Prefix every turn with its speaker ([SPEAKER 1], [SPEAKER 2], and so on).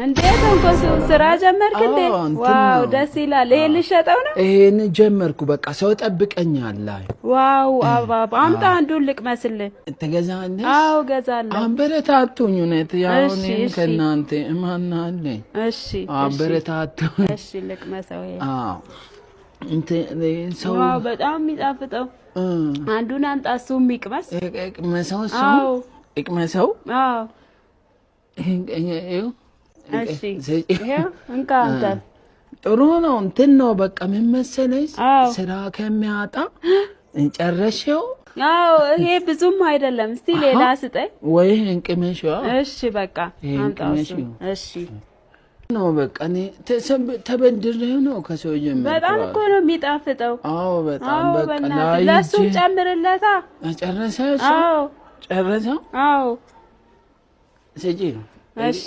[SPEAKER 1] እንዴ ተንኮሱ ስራ ጀመርክ እንዴ?
[SPEAKER 2] አዎ፣ እንትን
[SPEAKER 1] Wow
[SPEAKER 2] ነው።
[SPEAKER 1] ደስ ይላል። ይሄ ልሸጠው ነው?
[SPEAKER 2] ይሄን ጀመርኩ። በቃ ሰው ጠብቀኛል። አይ
[SPEAKER 1] Wow አባባ አምጣ አንዱን ልቅመስልህ።
[SPEAKER 2] ትገዛለሽ?
[SPEAKER 1] አዎ ገዛለሁ።
[SPEAKER 2] አበረታቱኝ። እውነት ያው
[SPEAKER 1] እሺ፣
[SPEAKER 2] እኔም
[SPEAKER 1] እሺ።
[SPEAKER 2] ከእናንተ እማናለኝ።
[SPEAKER 1] እሺ።
[SPEAKER 2] አበረታቱኝ።
[SPEAKER 1] እሺ ልቅመሰው። ይሄ
[SPEAKER 2] አዎ እንትን ሰው
[SPEAKER 1] Wow በጣም የሚጣፍጠው። አንዱን አምጣ እሱ የሚቅመስ።
[SPEAKER 2] እቅመሰው እሱ።
[SPEAKER 1] አዎ።
[SPEAKER 2] እቅመሰው።
[SPEAKER 1] አዎ።
[SPEAKER 2] ይኸው።
[SPEAKER 1] እሺ።
[SPEAKER 2] ስጪ።
[SPEAKER 1] ይሄው እንካ አንተ።
[SPEAKER 2] ጥሩ ነው። እንትን ነው በቃ ምን መሰለሽ ስራ ከሚያጣ ጨረሽው።
[SPEAKER 1] አዎ ይሄ ብዙም አይደለም። እስቲ ሌላ ስጠኝ።
[SPEAKER 2] ወይ እንቅመሽው።
[SPEAKER 1] እሺ በቃ
[SPEAKER 2] ይሄ
[SPEAKER 1] አምጣው እሱን።
[SPEAKER 2] እንቅመሽው።
[SPEAKER 1] እሺ።
[SPEAKER 2] ነው በቃ እኔ ተበድሬ ነው ከሰው ጀመርኩ።
[SPEAKER 1] በጣም እኮ ነው የሚጣፍጠው።
[SPEAKER 2] አዎ በጣም።
[SPEAKER 1] አዎ
[SPEAKER 2] በቃ
[SPEAKER 1] በእናትህ
[SPEAKER 2] ላይ
[SPEAKER 1] ለእሱም ጨምርለታ።
[SPEAKER 2] ጨረሰ እሱ?
[SPEAKER 1] አዎ።
[SPEAKER 2] ጨረሰው?
[SPEAKER 1] አዎ።
[SPEAKER 2] ስጪ።
[SPEAKER 1] እሺ።